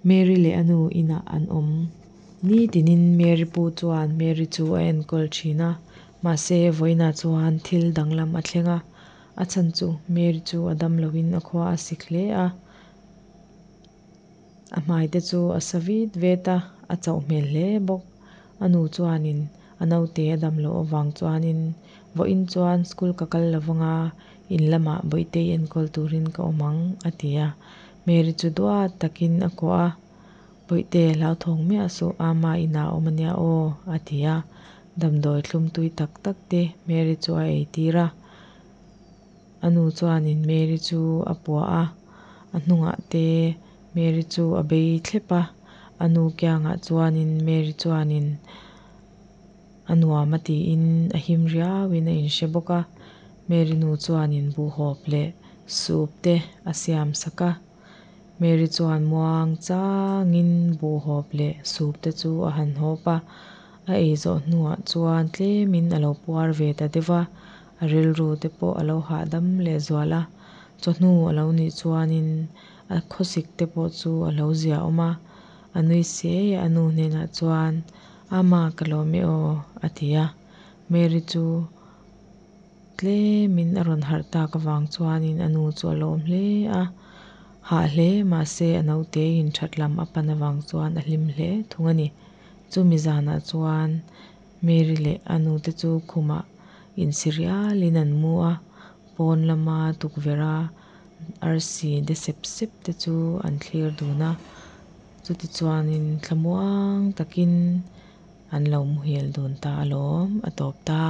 Mary leh a nu inah an awm. Nitinin Mary pu chuan Mary chu a enkawl thin a, mahse vawiinah chuan thil danglam a thleng a, a chhan chu Mary chu a dam loin a khua a sik hle a, a hmai te chu a sa vit vet a, a chauh hmel hle bawk. A nu chuanin a naute a dam loh avang chuanin vawiin chuan school ka kal lo vang a, in lamah Bawihtei enkawl turin ka awm ang a ti a. Mary chu duat takin a kuah a, Bawihte hlauthawng miah suh, ama inah a awm ania aw a ti a. Damdawi thlum tui tak tak te Mary chu a eitir a. A nu chuanin Mary chu a pua a, a hnungah te Mary chu a bei thlep a. A nu kiangah chuanin Mary chuanin a nuam a tiin a him riauin a inhre bawk a. Mary nu chuanin buhhawp leh soup te a siam sak a. Mary chuan muang changin buhhawp leh soup te chu a han hawp a. A ei zawh hnuah chuan tlemin a lo puar ve ta deuh va, a rilru te pawh a lo hahdam leh zual a. Chawhnu a lo nih chuanin a khawsik te pawh chu a lo zia awm a, a nui siai a, a nu hnenah chuan, Ama ka lawm e aw, a ti a. Mary chu tlemin a rawn harh tak avang chuanin a nu chu a lawm hle a, hah hle mahse a nauteiin that lam a pan avang chuan a hlim hle thung a ni. Chumi zanah chuan Mary leh a nute chu khumah insi rialin an mu a, pawn lama tukverh a arsi de sep sep te chu an thlir dun a, chutichuanin thlamuang takin an lo muhil dun ta alawm, a tawp ta.